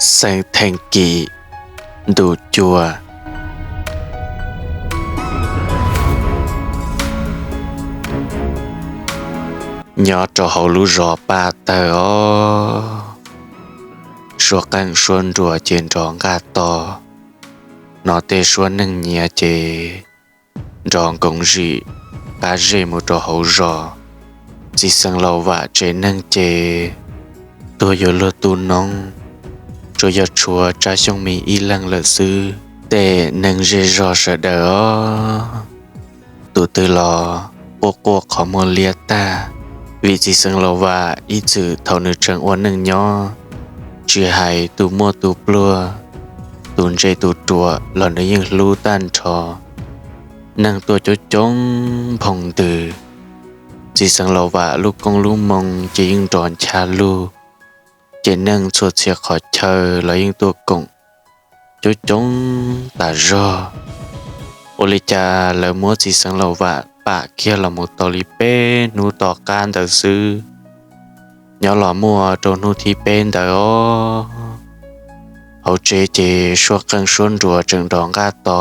Xeeb Theej Kim, ntu cua. Nyob rau hauv lub zos Paj Tawg os, suab qeej suab nruas ces nrov nqaj to, hnov tej suab neeg nyiav ces nrov nkoov zim qab zej mus rau hauv zos. Txiv xeev Laus Vam tsev neeg ces tuag yuav luag tu noob, tsuas yog tshuav Tsab Xyooj me ib leeg lawm xwb. Tej neeg zej zog sawv daws os, tus twg los quaj quaj qhov muag liab tag, vim txiv xeev Laus Vam ib txwm thaum nws tseem ua neej nyob, tsis hais tus muaj tus pluag, tus ntse tus ruam los nws yeej hlub tag nrho. Neeg tuaj coob coob nphoo ntws, txiv xeev Laus Vam lub koob lub moo ces yeej nrov ncha lug, ces neeg txhua txhia qhov chaw los yeej tuaj koom coob coob tas zog. Ua li cas lawv muab txiv xeev Laus Vam pam kiag los mus tau li peb hnub tom qab ntawd xwb, nyob los muaj rau hnub thib peb ntawd os, hauv tsev ces suab qeej suab nruas tseem nrov nqaj to,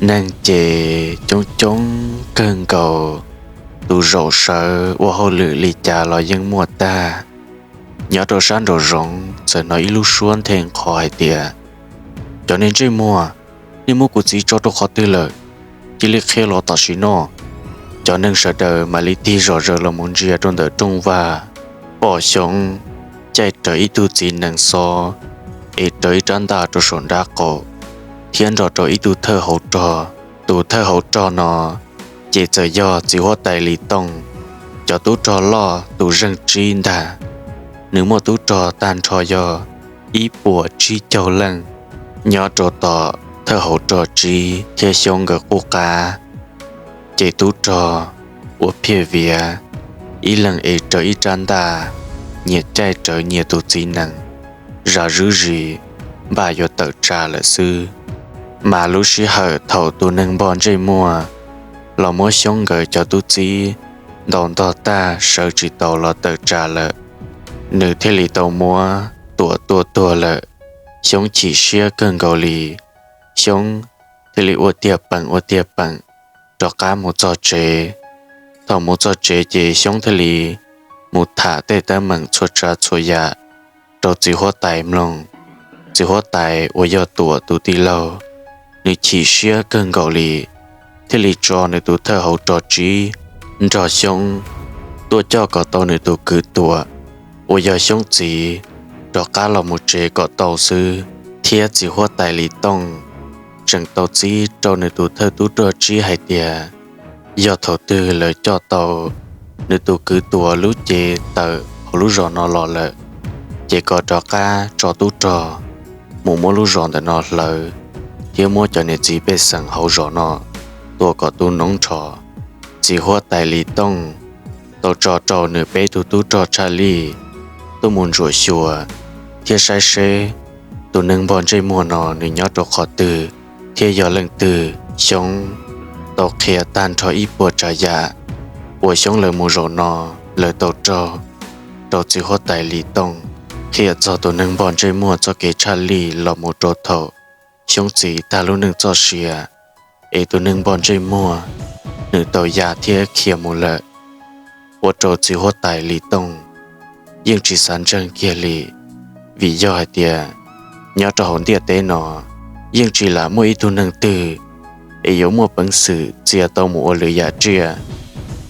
neeg ces coob coob kawg nkaus. Tus zaum sawv ua hauj lwm li cas los yeej muaj tag. Nyob rau sab nraum zoov txawm hnov ib lub suab nthe nqho hais tias, Cov niag ntsej muag, nej muab kuv txiv tso rau qhov twg lawm? Cia li qhia los tam sim no. Cov neeg sawv daws mam li tig zom zaws los mus ntsia rau ntawm rooj vag, pom Xyoob caij rawv ib tug txiv nees xov, es rawv ib rab ntaj rau saum nraub qaum, thiab nrog rau ib tug thawj hauv rog. Tus thawj hauv rog no ces txawm yog txiv huab tais Lis Tooj cov tub rog loj tus zeej tsib ntag. Nws muaj tub rog tag nrho yog ib puas tsib caug leej. Nyob rau tom thawj hauv rog tsib thiab Xyoob nkawd qub qab, ces tub rog ua phiaj viav, ib leeg es rawv ib rab ntaj, nyias caij rawv nyias tus txiv nees, zam zuj zus npaj yuav tawm tsam lawm xwb. Mas lub sij hawm thaum tus neeg npog ntsej muag los muab Xyoob nkawd cov tub txib ntaus ntog tag sawv tsis taus los tawm tsam lawm, nws thiaj li tau muab Tuam tua tuag lawm. Xyoob chim siab kawg nkaus li, Xyoob thiaj li ua tiag peem ua tiag peem rov qab mus txog tsev. Thaum mus txog tsev ces Xyoob thiaj li mus tham tej teeb meem txhua tsav txhua yam rau txiv huab tais mloog. Txiv huab tais uas yog Tuam tus tij laug, nws chim siab kawg nkaus li, thiaj li tso nws tus thawj hauv rog tsib nrog Xyoob tuaj coj kom tau nws tus kwv Tuam uas yog Xyoob txiv rov qab los mus tsev kom tau xwb. Thiab txiv huab tais Lis Tooj tseem tau txib rau nws tus thawj tub rog tsib hais tias yog thaum twg lawv coj tau nws tus kwv Tuam lub cev tawm hauv lub zos no los lawm, ces kom rov qab tso tub rog mus muab lub zos ntawm no hlawv, thiab muab cov niam txiv pej xeem hauv zos no tua kom tu noob nrho. Txiv huab tais Lis Tooj tau tso rau nws peb tug tub rog tshaj lij tuaj mus ntsuam xyuas thiab saib seb tus neeg npog ntsej muag no nws nyob rau qhov twg thiab yog leej twg. Xyoob tau qhia tag nrho ib puas tsav yam uas Xyoob lawv mus zaum no lawv tau raug rau txiv huab tais Lis Tooj, qhia txog tus neeg npog ntsej muag txoj kev tshaj lij los mus rau thaum Xyoob txiv tag lub neej txoj sia, es tus neeg npog ntsej muag nws tau ya thiab khiav mus lawm. Ua rau txiv huab tais Lis Tooj yeej tsis xav ntseeg kiag li, vim yog hais tias nyob rau hauv ntiaj teb no yeej tsis lam muaj ib tug neeg twg es yuav muaj peev xwm txia tau mus ua lwm yam tsiaj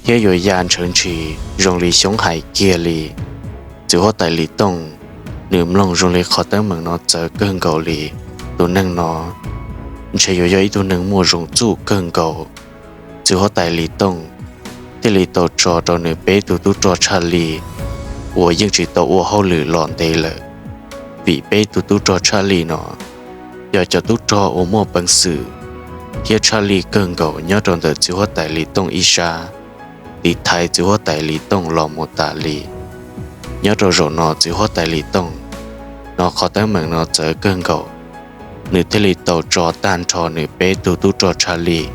thiab yuav ya ntshawv ntshis zoo li Xyoob hais kiag li. Txiv huab tais Lis Tooj nws mloog zoo li qhov teeb meem no txawv kawg nkaus li. Tus neeg no ntshe yuav yog ib tug neeg muaj zoo txuj kawg nkaus. Txiv huab tais Lis Tooj thiaj li tau tso rau nws peb tug tub rog tshaj lij uas yeej tsis tau ua hauj lwm los ntev lawm, vim peb tug tub rog tshaj lij no yog cov tub rog uas muaj peev xwm thiab tshaj lij kawg nkaus nyob rau ntawm txiv huab tais Lis Tooj ib sab, tiv thaiv txiv huab tais Lis Tooj los mus tas li. Nyob rau zaum no txiv huab tais Lis Tooj hnov qhov teeb meem no txawv kawg nkaus, nws thiaj li tau tso tag nrho nws peb tug tub rog tshaj lij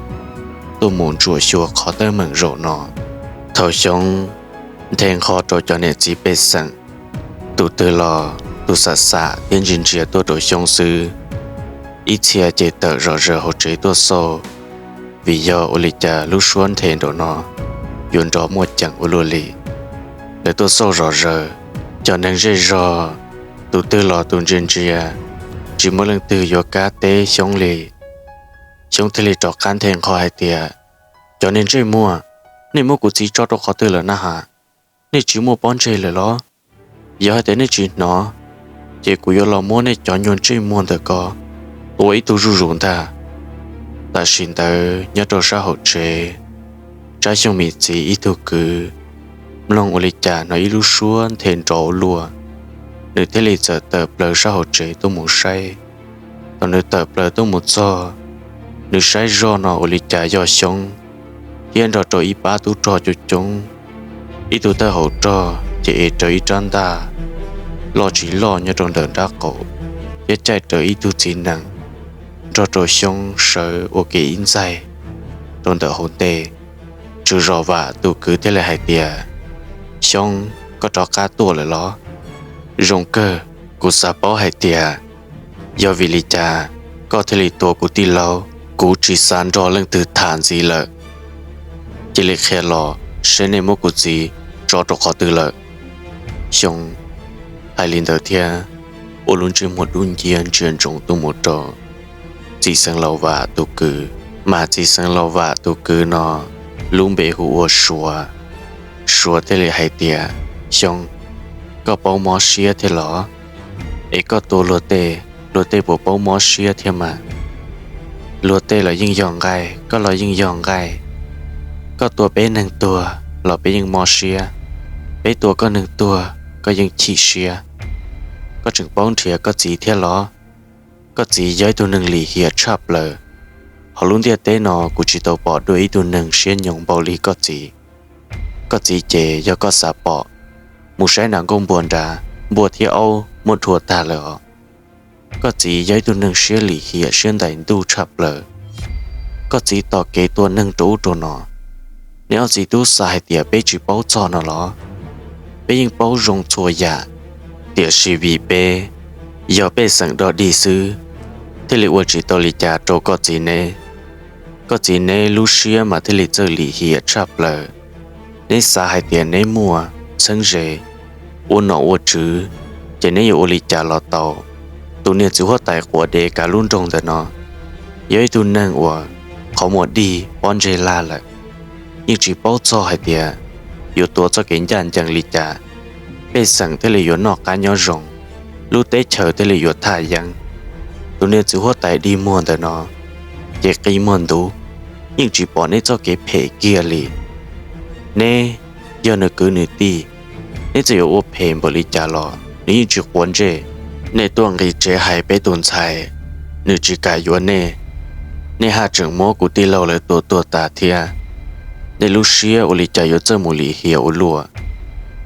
tuaj mus ntsuam xyuas qhov teeb meem zaum no. Thaum Xyoob nthe nqho rau cov niam txiv pej xeem, tus twg los tus xam xam thiab ntsia ntsia tuaj rau Xyoob xwb. Ib txhia ces tawm zom zaws hauv tsev tuaj xauj, vim yog ua li cas lub suab nthe nraum no yuav nrov muaj ceem ua luaj li. Lawv tuaj xauj zom zaws, cov neeg zej zog, tus twg los tus ntsia ntsia, tsis muaj leej twg yuav kam teb Xyoob li. Xyoob thiaj li rov qab nthe nqho hais tias, Cov niag ntsej muag, nej muab kuv txiv tso rau qhov twg lawm na has? Nej tsis muaj pob ntseg lawm los? Yog hais tias nej tsis hnov, ces kuv yuav los muab nej cov nyuag ntsej muag ntawm ko tua ib tug zuj zus ntag. Tam sim ntawd nyob rau sab hauv tsev, Tsab Xyooj Mim txiv ib tug kwv mloog ua li cas hnov ib lub suab nthe nrov ua luaj, nws thiaj li txawm tawm plaws sab hauv tsev tuaj mus saib. Thaum nws tawm plaws tuaj mus txog, nws saib zoj no ua li cas yog Xyoob thiab nrog rau ib pab tub rog coob coob. Ib tug thawj hauv rog ces ev rawv ib rab ntaj loj tsis loj nyob rau ntawm nrab qaum, thiab caij rawv ib tug txiv nees nrog rau Xyoob sawv ua ke ib ntxaig rau ntawm hauv ntej. Tswv Zos Vam tus kwv thiaj li hais tias, Xyoob, koj rov qab tuaj lawm los? Zoo kawg, kuv xav paub hais tias yog vim li cas koj thiaj li tua kuv tij laug, kuv tsis xav nrog leej twg tham ntxiv lawm. Cia li qhia los seb nej muab kuv txiv tso rau qhov twg lawm. Xyoob hais li ntawd thiab ua lub ntsej muag dub nciab ntsia ntsoov tuaj mus rau txiv xeev laus Vam tus kwv, mas txiv xeev laus Vam tus kwv no lub npe hu ua Suav. Suav thiaj li hais tias, Xyoob, koj paub mob siab thiab los? Es koj tua luag tej, luag tej puas paub mob siab thiab mas? Luag tej los yeej yog nqaij, koj los yeej yog nqaij. Koj tua peb neeg tuag los peb yeej mob siab, peb tua koj neeg tuag koj yeej chim siab. Koj tseem paub nrhiav koj txiv thiab los? Koj txiv yog ib tug neeg lim hiam tshaj plaws. Hauv lub ntiaj teb no kuv tsis tau pom dua ib tug neeg siab nyoos npaum li koj txiv. Koj txiv ces yog koj xav pom, mus saib nram nkuaj npua nrad, npua thiab aub muab dhua tag lawm os. Koj txiv yog ib tug neeg siab lim hiam siab ntais ntuj tshaj plaws. Koj txiv tom kev tua neeg rau ub rau no. Nej ob txiv tub xav hais tias peb tsis paub txog no los? Peb yeej paub zoo txhua yam, tiam sis vim peb yog pej xeem dog dig xwb, thiaj li ua tsis tau li cas rau koj txiv neb. Koj txiv neb lub siab mas thiaj li txawj lim hiam tshaj plaws. Neb xav hais tias neb muaj txheeb ze, ua nom ua tswv, ces neb yuav ua li cas los tau. Tus niag txiv huab tais quav dev kav lub nroog ntawm no yog ib tug neeg uas qhov muag dig pob ntseg lag lawm, yeej tsis paub txog hais tias yuav tuav txoj kev ncaj ncees li cas, pej xeem thiaj li yuav noj qab nyob zoo, lub teb chaws thiaj li yuav thaj yeeb. Tus niag txiv huab tais dig muag ntawm no ces qi muag ntuv, yeej tsis pom neb txoj kev phem kiag li. Neb yog nws kwv nws tij, neb txawm yuav ua phem npaum li cas los nws yeej tsis quav ntsej. Nej tuaj nqis tsev hais peb tus ntxhais, nws tsis kam yuav nej, nej haj tseem muab kuv tij laug lawv tua tuag tas thiab. Nej lub siab ua li cas yuav txawj mus lim hiam ua luaj?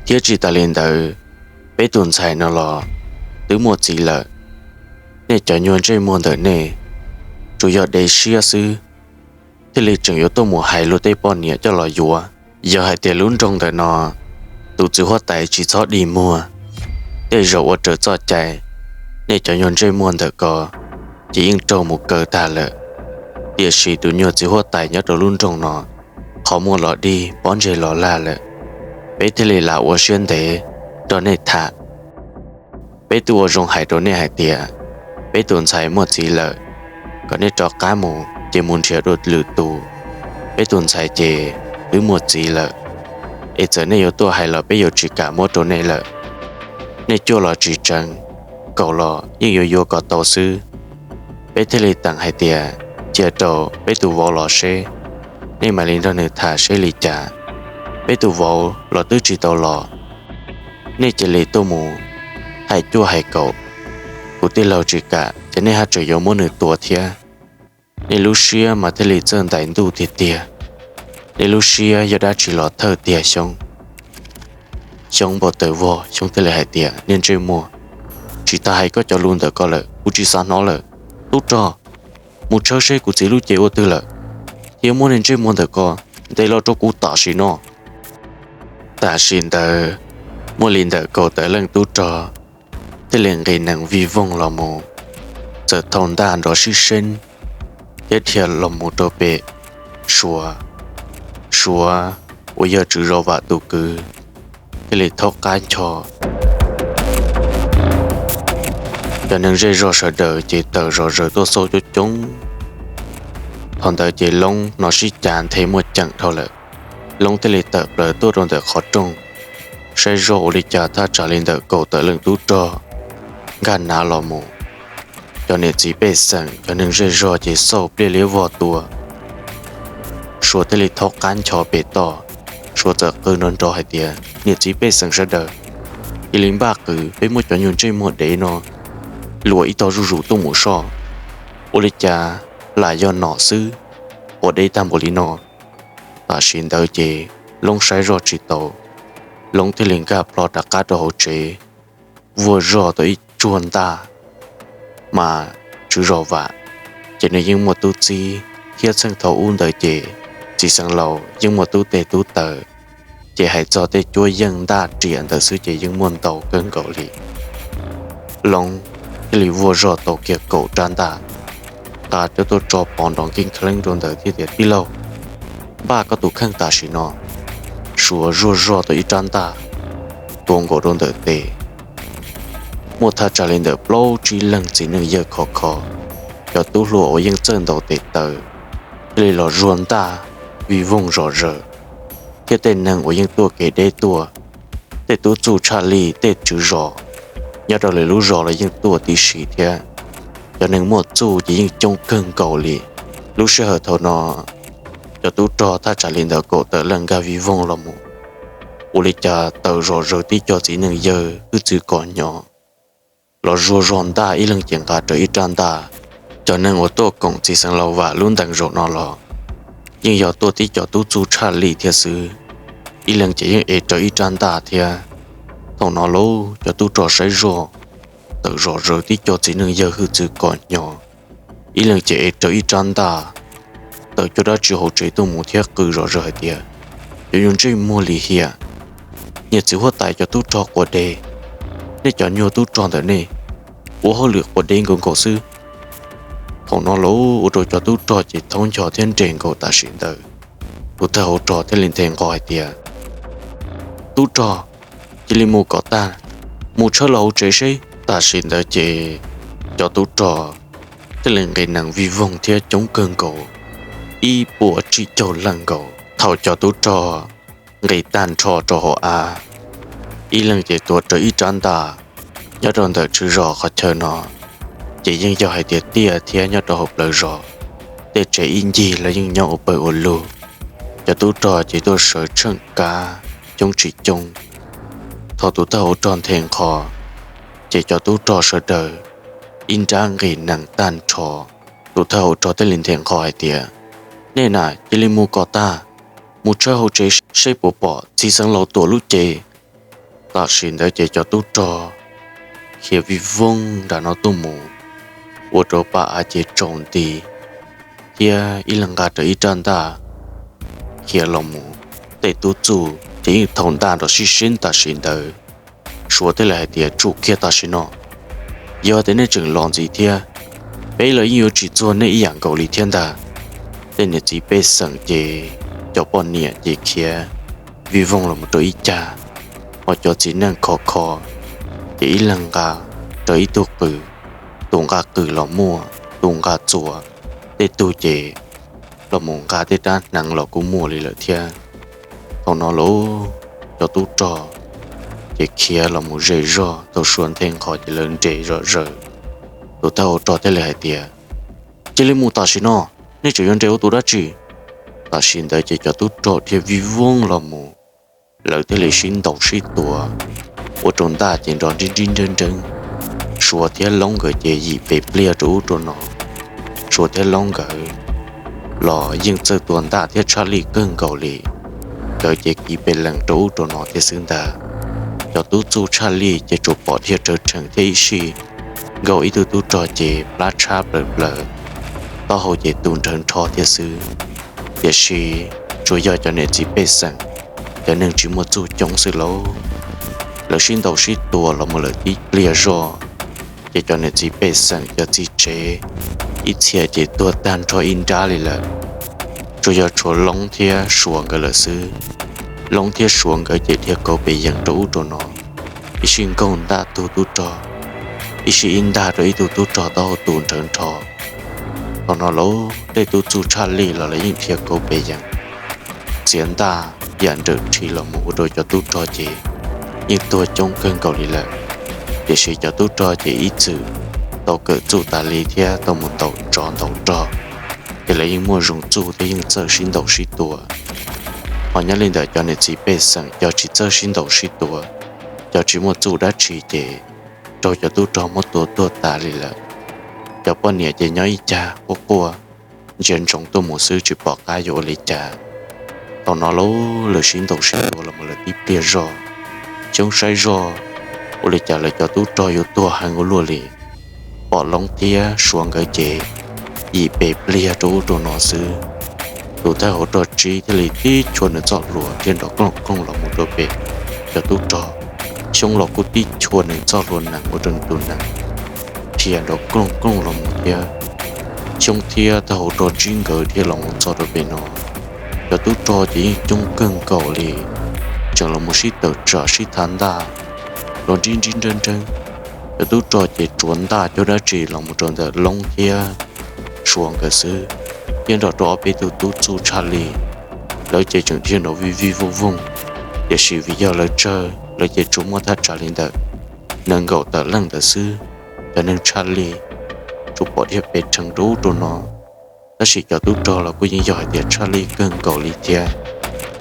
Thiab tsis tas li ntawd, peb tus ntxhais no los twb muaj txiv lawm. Nej cov nyuag ntsej muag ntawm nej tsuas yog dev siab xwb, thiaj li tseem yuav tuaj mus hais luag tej poj niam coj los yuav. Yog hais tias lub nroog ntawm no tus txiv huab tais tsis txhob dig muag, tej zaum ua raws txoj cai, nej cov nyuag ntsej muag ntawm ko ces yeej raug mus kaw tag lawm. Tiam sis tus nyuag txiv huab tais nyob rau lub nroog no, qhov muag los dig pob ntseg los lag lawm, peb thiaj li lam ua siab ntev nrog nej tham. Peb twb ua zoo hais rau nej hais tias peb tus ntxhais muaj txiv lawm, kom nej rov qab mus ces mus nrhiav dua lwm tus. Peb tus ntxhais ces twb muaj txiv lawm, es txawm nej yuav tuaj hais los peb yuav tsis kam muab rau nej lawm. Nej cuaj los tsis tseev, kaum los yeej yuav yuav kom tau xwb. Peb thiaj li teem hais tias cia rau peb tus vauv los seb, nej mam li nrog nws tham seb li cas. Peb tus vauv los twb tsis tau los, nej cia li tuaj mus hais cuaj hais kaum, kuv tij laug tsis kam ces nej haj tseem yuav muab nws tua thiab. Nej lub siab mas thiaj li txawj ntais ntuj tiag tiag. Nej lub siab yog dab tsi los thawj tiag Xyoob? Xyoob npau taws vog, Xyoob thiaj li hais tias, niag ntsej muag, tsis tas hais koj cov lus ntawm ko lawm, kuv tsis xav hnov lawm. Tub rog, mus tshawb seb kuv txiv lub cev ua twg lawm, thiab muab niag ntsej muag ntawm ko ntes los rau kuv tam sim no. Tam sim ntawd, muaj li ntawm kaum tawm leej tub rog thiaj li nqis nees vij voog los mus, txawm thau ntaj nrov sib seeb thiab dhia los mus rau pem Suav. Suav uas yog Tswv Zos Vam tus kwv thiaj li thaub qab ncho. Cov neeg zej zog sawv daws ces tawm zom zaws tuaj xauj coob coob. Thaum ntawd ces Loob hnov sib cav nthe muaj ceem dhau lawm. Loob thiaj li tawm plaws tuaj rau ntawm qhov rooj, saib zoj ua li cas thaj tsam li ntawm kaum tawm leej tub rog nkag nav los mus. Cov niam txiv pej xeem, cov neeg zej zog ces xauj pliaj liab vog tua. Suav thiaj li thaub qab ncho pem toj. Suav txawm qw nrov nrov hais tias, Niam txiv pej xeem sawv daws, cia li npaj qws, peb muab cov nyuag ntsej muag dev no luam ib tog zuj zus tuaj mus soj. Ua li cas lam yog nom xwb, quav dev tag npaum li no? Tam sim ntawd ces Loob saib zoj tsis taus, Loob thiaj li nkag plho rov qab rau hauv tsev, vuag zog tau ib tsuag ntaj. Mas Tswv Zos Vam ces nws yeej muaj tub txib, thiab txheej thaum ub ntawd ces txiv xeev laus yeej muaj tub tes tub taw, ces hais txog tej cuab yeej ntaj riam ntawd xwb ces yeej muaj ntau kawg nkaus li. Loob thiaj li vuag zog tau kiag kaum rab ntaj, nqa coj tuaj tso pov nrov nkeeb kheeb rau ntawd thiab tias, Tij laug, npaj koj tus kheej tam sim no. Suav vuag zog tau ib rab ntaj tua nkaus rau ntawm tes. Muaj thaj tsam li ntawm plaub tsib leeg txiv neej yawg khov kho, cov tub hluas uas yeej txawj ntaus tes taw thiaj li los zuag ntaj vij voog zom zaws, thiab tej neeg uas yeej tuaj kev deb tuaj, tej tub txuj tshaj lij, tej tswv zos nyob rau lwm lub zos los yeej tuaj tib si thiab. Cov neeg muaj txuj ces yeej coob kawg nkaus li. Lub sij hawm thaum no, cov tub rog thaj tsam li ntawm kaum tawm leej nkag vij voog los mus, ua li cas tawm zom zaws tib co txiv neej yawg hwj txwv kom hnyo los zuag zog ntaj, ib leeg ces nqa rawv ib rab ntaj. Cov neeg uas tuaj koom txiv xeev laus Vam lub ntees zaum no los yeej yog tuaj tib co tub txuj tshaj lij thiab xwb, ib leeg ces yeej ev rawv ib rab ntaj thiab. Thaum no lauj, cov tub rog saib zoj tawm zom zaws tib co txiv neej yawg hwj txwv kom hnyo, ib leeg ces ev rawv ib rab ntaj, tawm cuag dab tsi hauv tsev tuaj mus thiab qw zom zaws hais tias, Cov nyuag ntsej muag lim hiam, niag txiv huab tais cov tub rog quav dev, nej cov nyuag tub rog ntawm nej ua hauj lwm quav dev nkaus nkaus xwb. Thaum no lauj, ua rau cov tub rog ces thaub ncho thiab nres nkaus tam sim ntawd. Tus thawj hauv rog thiaj li nthe nqho hais tias, Tub rog, cia li mus kom tag, mus tshawb los hauv tsev seb. Tam sim ntawd ces cov tub rog thiaj li nqis nees vij voog thiab coob kawg nkaus, ib puas tsib caug leej nkaus. Thaum cov tub rog nqis tag nrho rau hauv av, ib leeg ces tuav rawv ib rab ntaj. Nyob rau ntawm tswv zos qhov chaw no ces yeej yog hais tias tiaj thiab nyob rau hauv plawv zos, tej tsev ib ncig los yeej nyob ua pawg ua lug. Cov tub rog ces tuaj sawv tsheej kav coob tsis coob. Thaum tus thawj hauv rog nthe nqho, ces cov tub rog sawv daws ib nrab nqis nees tag nrho. Tus thawj hauv rog thiaj li nthe nqho hais tias, Nej na, cia li mus kom tag, mus tshawb hauv tsev seb puas pom txiv xeev laus Tuam lub cev. Tam sim ntawd ces cov tub rog khiav vij voog nram no tuaj mus, ua rau pa av ces tsaus nti, thiab ib leeg nqa rawv ib rab ntaj khiav los mus. Tej tub txuj ces yeej thau ntaj nrov sib seeb tam sim ntawd. Suav thiaj li hais tias, Tsum kiag tam sim no, yog tias nej tseem los ntxiv thiab, peb los yeej yuav tsis txuag nej ib yam nkaus li thiab ntag. Tej niam txiv pej xeem ces cov poj niam ces khiav vij voog los mus rau ib cag, ho cov txiv neej khov kho ces ib leeg nqa rawv ib tug qws, tus nqa qws los muaj, tus nqa txuas, tej tug ces los mus nqa tej rab hneev los kuj muaj li lawm thiab. Thaum no lauj, cov tub rog ces khiav los mus ze zog, thaum Suav nthe nqho ces lawv nres zom zaws. Tus thawj hauv rog thiaj li hais tias, Cia li mus tam sim no, nej tseem yuav nres ua tus dab tsi? Tam sim ntawd ces cov tub rog dhia vij voog los mus, lawv thiaj li sib ntaus sib tua, ua rau ntaj ces nrov nrib nrib nreeb nreeb. Suav thiab Loob nkawd ces yim pes pliag rau ub rau no. Suav thiab Loob nkawd los yeej txawj tua ntaj thiab tshaj lij kawg nkaus li, nkawd ces kiv pes lees rau ub rau no thiab xwb ntag. Cov tub txuj tshaj lij ces tsuas pom dhia rhawv rhees thiab ib sij nkaus ib tug tub rog ces plab tshab plaws plaws, taub hau ces tu nrhawv nrho thiab xwb. Tiam sis tsuas yog cov niam txiv pej xeem, cov neeg tsis muaj txuj coob xwb lauj. Lawv sib ntaus sib tua los mus lawm tib pliag zog, ces cov niam txiv pej xeem cov txiv tsev ib txhia ces tuag tag nrho ib nrab li lawm. Tsuas yog tshuav Loob thiab Suav nkawd lawm xwb. Loob thiab Suav nkawd ces dhia kauv pes yees rau ub rau no, ib sij nkaug ntaj tug tub rog, ib sij ib ntag rau ib tug tub rog taub hau tu nrhawv nrho. Thaum no lawv tej tub txuj tshaj lij los lawv yeej dhia kauv pes yees txiav ntaj yam nrawm rhi los mus ua rau cov tub rog ces yeej tuag coob kawg nkaus li lawm. Tiam sis cov tub rog ces ib txwm tau kawm txuj tas li thiab tau mus ntaus tsov ntaus rog, ces lawv yeej muaj zoo txuj thiab yeej txawj sib ntaus sib tua. Ho nyob li ntawm cov niam txiv pej xeem cov tsis txawj sib ntaus sib tua, cov tsis muaj txuj dab tsi ces raug cov tub rog muab tua tuag tas li lawm. Cov poj niam ces nyob ib cag quaj quaj ntsia ntsoov tuaj mus xwb tsis pom qab yuav ua li cas. Thaum no lawv sib ntaus sib tua los mus lawm tib pliag zog, Xyoob saib zog ua li cas lawv cov tub rog yuav tuag heev ua luaj li. Pom Loob thiab Suav nkawd ces yim pes pliag rau ub rau no xwb. Tus thawj hauv rog Tsib thiaj li tib chua nws txoj hlua dhia nrov klooj klooj los mus rau pem cov tub rog. Xyoob los kuj tib chua nws txoj hlua nees ua rau nws tus nees dhia nrov klooj klooj los mus thiab. Xyoob thiab thawj hauv rog Tsib nkawd dhia los mus txog rau pem no, cov tub rog ces yeej coob kawg nkaus li, tseem los mus sib tawm tsam sib thav ntaj nrov nrib nrib nreeb nreeb. Cov tub rog ces tsuav ntaj cuag dab tsi los mus rau ntawm Loob thiab Suav nkawd xwb, thiab nrog rau ob peb tug tub txuj tshaj lij, lawv ces tseem dhia nrov vij vij vooj vooj. Tiam sis vim yog lawv tsawg, lawv ces tsuas muaj thaj tsam li ntawm nees nkaum tawm leej ntawd xwb. Cov neeg tshaj lij tsuas pom dhia pes rhees rau ub rau no. Tab sis cov tub rog los kuj yeej yog hais tias tshaj lij kawg nkaus li thiab,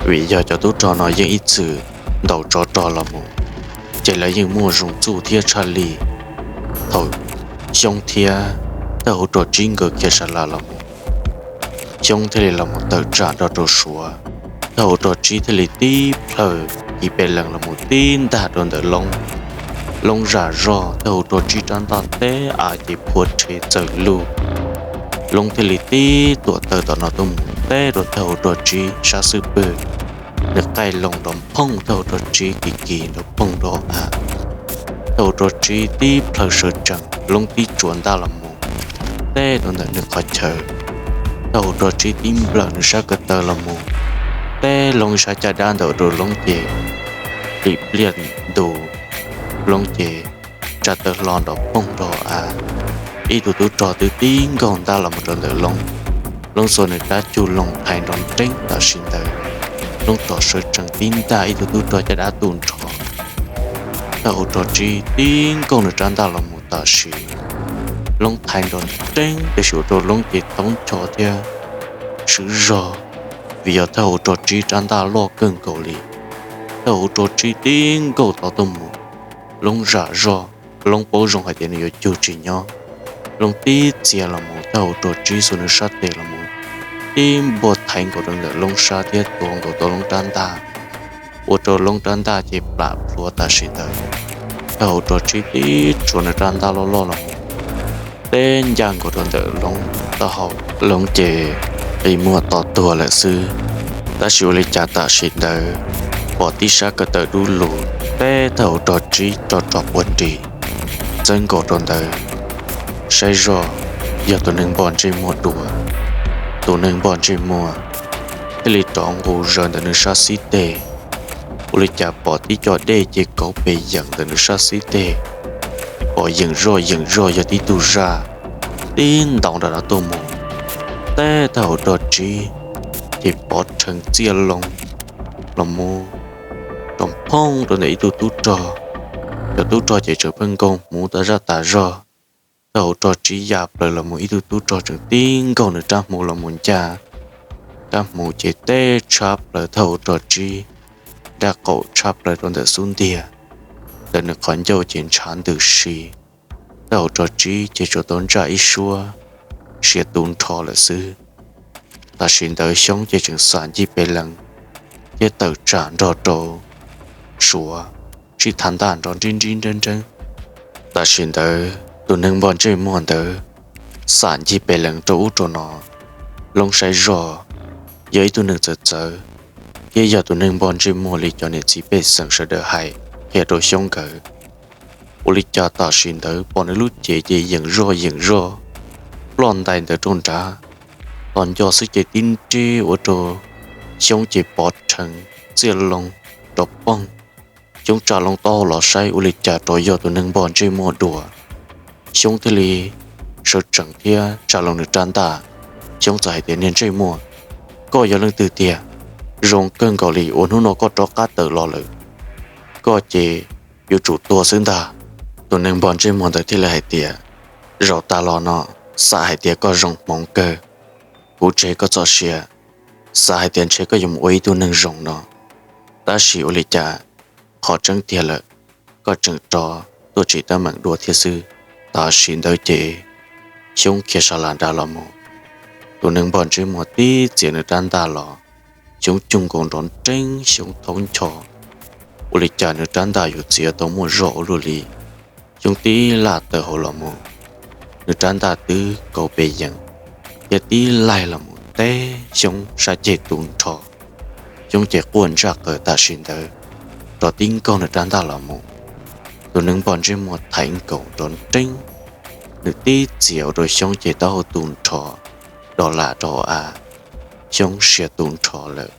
vim yog cov tub rog no yeej ib txwm ntaus tsov rog los mus, ces lawv yeej muaj zoo txuj thiab tshaj lij. Thaum Xyoob thiab thawj hauv rog Tsib nkawd khiav sa las los mus, Xyoob thiaj li los mus tawm tsam nrog rau Suav. Thawj hauv rog Tsib thiaj li tib plhaw kiv pes lees los mus tib ntaj rau ntawm Loob. Loob zam zog, thawj hauv rog Tsib rab ntaj teb av ces phua rhe txawm lug. Loob thiaj li tib tuam taw tom no tuaj mus teb rau thawj hauv rog Tsib sab xub pwg. Nws qaij loo nrov phooj, thawj hauv rog Tsib kis kis nrov phooj nrov av. Thawj hauv rog Tsib tib plhaw sawv tsees, Loob tib tsuav ntaj los mus teb rau ntawm nws qhov chaw. Thawj hauv rog Tsib tib nplawm nws sab ko taw los mus teb Loob sab caj dab ntawm rau Loob ces lim pliaj ntus, Loob ces tsa taw hlo nrov phooj nrov av. Ib tug tub rog twb tib nkaug ntaj los mus rau ntawm Loob. Loob xuas nws rab cug loo thaiv nrov nreeb tam sim ntawd. Loob rov sawv tsees tib ntaj ib tug tub rog caj dab tu nrho. Thawj hauv rog Tsib tib nkaug nws rab ntaj los mus tam sim, Loob thaiv nrov nreeb tiam sis ua rau Loob ces taub ncho thiab swb zog, vim yog thawj hauv rog Tsib rab ntaj loj kawg nkaus li. Thawj hauv rog Tsib tib nkaug tod tuaj mus, Loob zam zog, Loob paub zoo hais tias nws yuav cug tsis nyob. Loob tib txiav los mus, thawj hauv rog Tsib xuas nws sab tes los mus tib npuaj thaiv nkaus rau ntawm Loob sab thiab tuav nkaus tau Loob rab ntaj, ua rau Loob rab ntaj ces plam plhuav tam sim ntawd. Thawj hauv rog Tsib tib tsuav nws rab ntaj loj loj los mus teb ncaj nkaus rau ntawm Loob taub hau. Loob ces qi muag to tuag lawm xwb. Tab sis ua li cas tam sim ntawd pom tib sab ko taw dub lug teb thawj hauv rog Tsib rog rog quas nris txawb nkaus rau ntawd. Saib zog yog tus neeg npog ntsej muag dua. Tus neeg npog ntsej muag thiaj li rov nqus zaws ntawm nws sab xib teg. Ua li cas pom tib co dej ces kauv pes yeem ntawm nws sab xib teg, pom yeem zoj yeem zoj yog tib tug zaj tib ntaus nram no tuaj mus teb thawj hauv rog Tsib, ces pov rhees txiaj loo los mus rau phooj rau ntawm ib tug tub rog. Cov tub rog ces tseem pheej nkaug hmuv tas zaj tas zog. Thawj hauv rog Tsib ya plaws los mus ib tug tub rog tseem tib nkaug nws rab hmuv los mus ncaj. Rab hmuv ces teb tshab plaws thawj hauv rog Tsib, rab qaum tshab plaws rau ntawm xub ntiag, ntawm nws qhov ncauj ces ntshav ntws si. Thawj hauv rog Tsib ces tsuas tau ntsaj ib suab siav tu nrho lawm xwb. Tam sim ntawd Xyoob ces tseem xam ncig pes lees thiab tawm tsam nrog rau Suav sib thav ntaj nrov nrib nrib nreeb nreeb. Tam sim ntawd tus neeg npog ntsej muag ntawd xam ncig pes lees rau ub rau no. Loob saib zog yog ib tug neeg txawv txawv, thiab yog tus neeg npog ntsej muag li cov niam txiv pej xeem sawv daws hais, qhia rau Xyoob nkawd. Ua li cas tam sim ntawd pom nws lub cev ces yeem zoj yeem zoj, ploj ntais ntawd rau nrad, tos nco xwb ces tib nreb ua rau Xyoob ces pov rhees txiaj loo rov poog. Xyoob tsa loo taub hau los saib ua li cas rov yog tus neeg npog ntsej muag dua. Xyoob thiaj li sawv tsees thiab tsa loo nws rab ntaj. Xyoob txawm hais tias, Niag ntsej muag, koj yog leej twg tiag? Zoo kawg nkaus li uas hnub no koj rov qab tawm los lawm, koj ces yuav tsum tuag xwb ntag. Tus neeg npog ntsej muag ntawd thiaj li hais tias, Zaum tas los no, xav hais tias koj zoo hmoov kawg, kuv tseg koj txoj sia, xav hais tias ntshe koj yuav mus ua ib tug neeg zoo no, tab sis ua li cas qhov tseeb tiag lawm, koj tseem rov tuaj tsim teeb meem dua thiab xwb. Tam sim ntawd ces Xyoob khiav sa las nrad los mus, tus neeg npog ntsej muag tib txiav nws rab ntaj los, Xyoob cuj nkaus nrov nreeb, Xyoob thaub ncho, ua li cas nws rab ntaj yuav txiav tau muaj zog ua luaj li. Xyoob tib laj tawm hauv los mus, nws rab ntaj twb kauv pes yees, thiab tib laig los mus teb Xyoob sab ceg tu nrho. Xyoob ces quaj ntsaj qaws tam sim ntawd, rov tib nkaug nws rab ntaj los mus, tus neeg npog ntsej muag thaiv nkaus nrov nreeb, nws tib txiav ua rau Xyoob ces taub hau tu nrho, do lam rau av, Xyoob sia tu nrho lawm.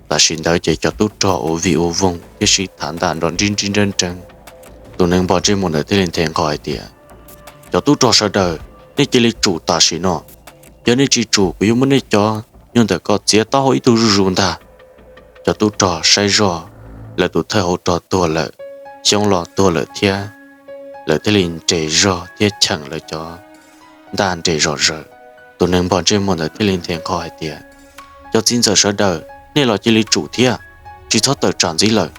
Tam sim ntawd ces cov tub rog ua vij ua voog thiab sib tham ntaj nrov nrib nrib nreeb nreeb. Tus neeg npog ntsej muag ntawd thiaj li nthe nqho hais tias, Cov tub rog sawv daws, nej cia li tsum tam sim no. Yog nej tsis tsum, kuv yuav muab nej cov nyuag ntawm ko txiav taub hau ib tug zuj zus ntag. Cov tub rog saib zoj, lawv tus thawj hauv rog tuag lawm, Xyoob los tuag lawm thiab, lawv thiaj li nres zog thiab cheem lawv cov ntaj nres zom zaws. Tus neeg npog ntsej muag ntawd thiaj li nthe nqho hais tias, Cov txiv ntxawm sawv daws, nej los cia li tsum thiab, tsis txhob tawm tsam ntxiv lawm.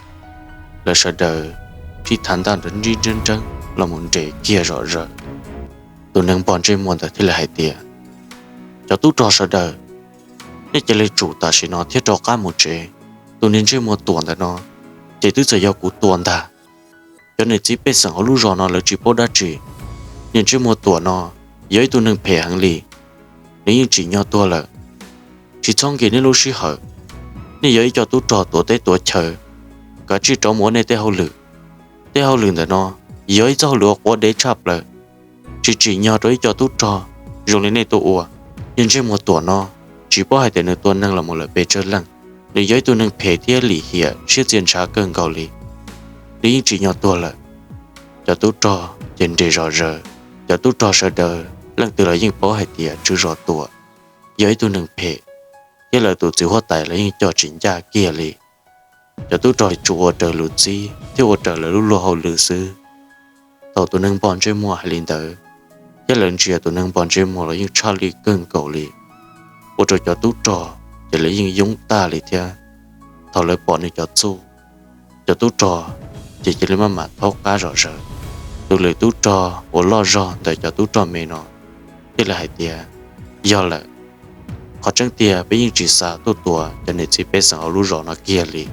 Lawv sawv daws sib tham ntaj nrov nrib nreeb nreeb los mus nres kiag zom zaws. Tus neeg npog ntsej muag ntawd thiaj li hais tias, Cov tub rog sawv daws, nej cia li tsum tam sim no thiab rov qab mus tsev. Tus niag ntsej muag tuam ntawm no ces twb txawm yog kuv tua ntag. Cov niam txiv pej xeem hauv lub zos no lawv tsis paub dab tsi. Niag ntsej muag tuam no yog ib tug neeg phem heev li, nws yeej tsim nyog tuag lawm. Tsis txhob nkim nej lub sij hawm, nej yog ib co tub rog tuav teb tuav chaw, kav tsij rov mus ua nej tej hauj lwm. Tej hauj lwm ntawm no yog ib txoj hauj lwm uas quav dev tshaj plaws, tsis tsim nyog rau ib co tub rog zoo li nej tuaj ua. Niag ntsej muag tuam no tsis paub hais tias nws tua neeg los mus lawm pes tsawg leej. Nws yog ib tug neeg phem thiab lim hiam siab txia ntshav kawg nkaus li, nws yeej tsim nyog tuag lawm. Cov tub rog ces nres zom zaws, cov tub rog sawv daws leej twg los yeej paub hais tias tswv zos tuam yog ib tug neeg phem, thiab lawv tus txiv huab tais los yeej coj tsis ncaj kiag li. Cov tub rog tsuas ua raws lus txib thiab ua raws lawv lub luag hauj lwm xwb. Thaum tus neeg npog ntsej muag hais li ntawd, thiab lawv ntsia tus neeg npog ntsej muag los yeej tshaj lij kawg nkaus li, ua rau cov tub rog ces lawv yeej yoob tag li thiab. Thaum lawv pom nws cov txuj, cov tub rog ces cia li maj mam thaub qab zom zaws. Tus lwm tub rog uas loj zog ntawm cov tub rog me no thiaj li hais tias, Yog lawm, qhov tseeb tiag peb yeej tsis xav tuaj tua cov niam txiv pej xeem hauv lub zos no kiag li,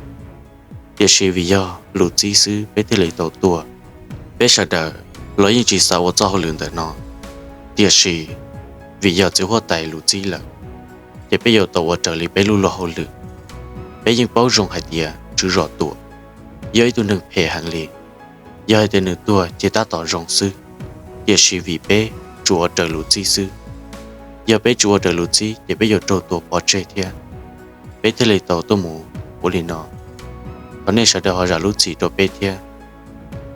tiam sis vim yog lus txib xwb peb thiaj li tau tuaj. Peb sawv daws los yeej tsis xav ua txoj hauj lwm ntawm no, tiam sis vim yog txiv huab tais lus txib lawm, ces peb yuav tau ua raws li peb lub luag hauj lwm. Peb yeej paub zoo hais tias tswv zos tuam yog ib tug neeg phem heev li, yog hais tias nws tuag ces tab tom zoo xwb, tiam sis vim peb tsuas ua raws lus txib xwb. Yog peb tsis ua raws lus txib ces peb yuav raug tua pov tseg thiab. Peb thiaj li tau tuaj mus ua li no. Thov nej sawv daws ho zam lub txim rau peb thiab.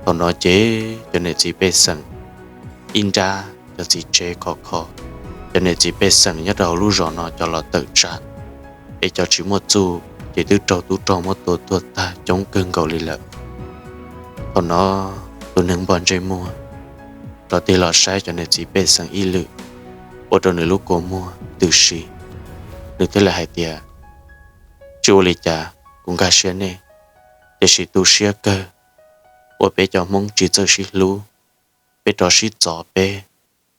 Thaum no ces cov niam txiv pej xeem ib nrab, cov txiv tsev khov kho, cov niam txiv pej xeem nyob rau hauv lub zos no cov los tawm tsam, es cov tsis muaj txuj ces twb raug tub rog muab tua tuag tag coob kawg nkaus li lawm. Thaum no tus neeg npog ntsej muag rov tig los saib cov niam txiv pej xeem ib lwm, ua rau nws lub kua muag ntws si. Nws thiaj li hais tias, Tsis ua li cas, kuv nkag siab nej, tiam sis tu siab kawg uas peb cov Hmoob tsis txawj sib hlub, peb rov sib txov peb,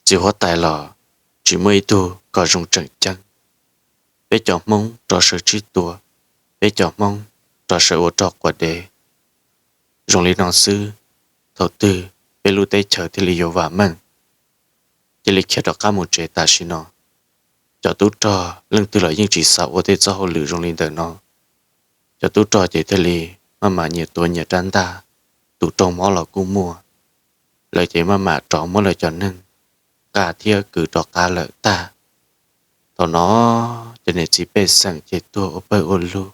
txiv huab tais los tsis muaj ib tug kom zoo tseem ceeb. Peb cov Hmoob rov sawv sib tua, peb cov Hmoob rov sawv ua rog quas dev. Zoo li no xwb, thaum twg peb lub teb chaws thiaj li yuav vam meej? Cia li khiav rov qab mus tsev tam sim no. Cov tub rog leej twg los yeej tsis xav ua tej txoj hauj lwm zoo li ntawm no. Cov tub rog ces thiaj li maj mam nyias tuav nyias rab ntaj, tus rooj mob los kuj muaj. Lawv ces maj mam rov muab lawv cov neeg nqa thiab kwv rov qab lawm tag. Thaum no cov niam txiv pej xeem ces tuag ua pawg ua lug.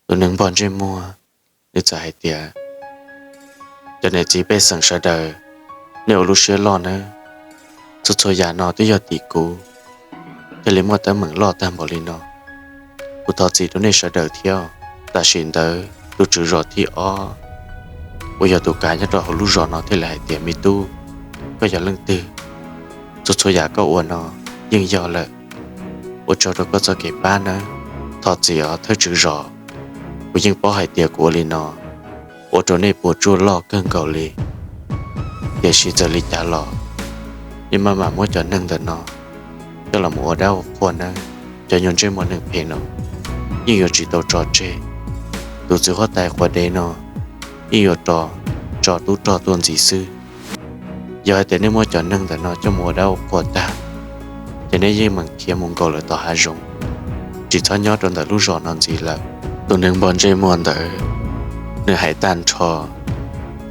Tus neeg npog ntsej muag, nws txawm hais tias, cov niam txiv pej xeem sawv daws, nej ua lub siab loj nawb. Txhua txhua yam no twb yog tim kuv thiaj li muaj teeb meem loj tag npaum li no. Kuv thov txim rau nej sawv daws thiab. Tam sim ntawd tus tswv zos thib ob uas yog tus kav nyob rau hauv lub zos no thiaj li hais tias, me tub, koj yog leej twg? Txhua txhua yam koj ua no yeej yog lawm. Ua tsaug rau koj txoj kev pab nawb. Thov txim os thawj tswv zos, kuv yeej paub hais tias kuv ua li no ua rau nej puas tsuaj loj kawg nkaus li. Tiam sis txawm li cas los nej maj mam muab cov neeg ntawm no coj los mus ua dab ua qhua nawb. Cov nyuag ntsej muag neeg phem no yeej yuav tsis tau tso tseg. Tus txiv huab tais quav dev no yeej yuav rov tso tub rog tuaj ntxiv xwb. Yog hais tias nej muab cov neeg ntawm no coj mus ua dab ua qhua tag, ces nej yeej meem khiav mus nkaum lawm tom hav zoov, tsis txhob nyob rau ntawm lub zos no ntxiv lawm. Tus neeg npog ntsej muag ntawd, nws hais tag nrho,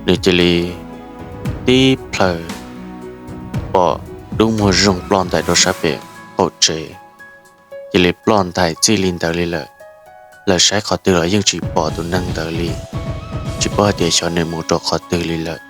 nws cia li tib plhaw pom dub muag zoo ploj ntais rau sab pem qaum tsev, cia li ploj ntais txij li ntawd li lawm. Lawv saib qhov twg los yeej tsis pom tus neeg ntawd li, tsis paub hais tias xyov nws mus rau qhov twg li lawm.